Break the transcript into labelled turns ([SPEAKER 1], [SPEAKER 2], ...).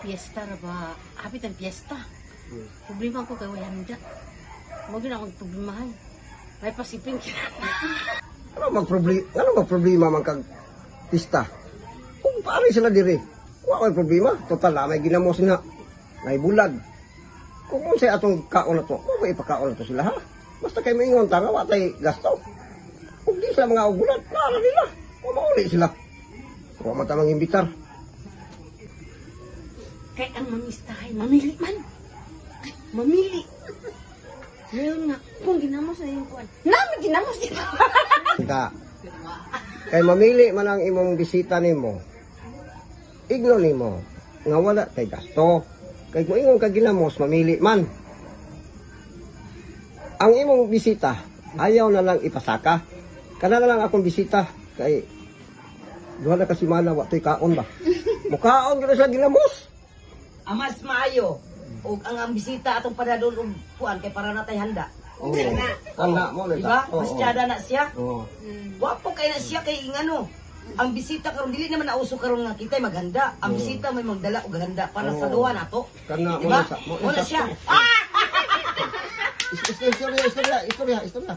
[SPEAKER 1] Piyesta ra ba? Hapit ang piyesta. Problema ko kay way handa. Mo gyud akong problemahan. May pasiping
[SPEAKER 2] Ano magproblema? Ano magproblema man kag pista? Kung paano sila diri? Wa may problema. Total na may ginamos na. May bulag. Kung unsay atong kaon na to, mo may ipakaon na to sila, ha? Basta kay maingon ta nga wa tay gasto. Kung di sila mga ugulan, nara nila. Wa mauli sila. Wa man ta mangimbitar.
[SPEAKER 1] Kay ang mamistahay, mamili man. Mamili. Ngayon nga, kung ginamos na yung kuan. Nami ginamos dito.
[SPEAKER 2] Ta. Kay mamili man ang imong bisita nimo. Igno nimo nga wala tay gasto. Kay kung ingon ka ginamos, mamili man. Ang imong bisita, ayaw na lang ipasaka. Kana na lang akong bisita kay 2 na ka semana wa to'y kaon ba. Mukaon gyud na sila ginamos.
[SPEAKER 3] Amas maayo ug ang bisita atong padadon og kuan kay para natay handa.
[SPEAKER 2] Oo. Kana mo na.
[SPEAKER 3] Diba? Pasyada na siya.
[SPEAKER 2] Oo.
[SPEAKER 3] Wapo kay na siya kay ingano. Ang bisita karon dili naman nauso karon nga kita'y maghanda. Ang bisita may magdala og handa para sa duwa nato.
[SPEAKER 2] Kana mo
[SPEAKER 3] Diba?
[SPEAKER 2] na sa mo
[SPEAKER 3] Mo na siya.
[SPEAKER 2] Istorya, istorya, istorya, istorya.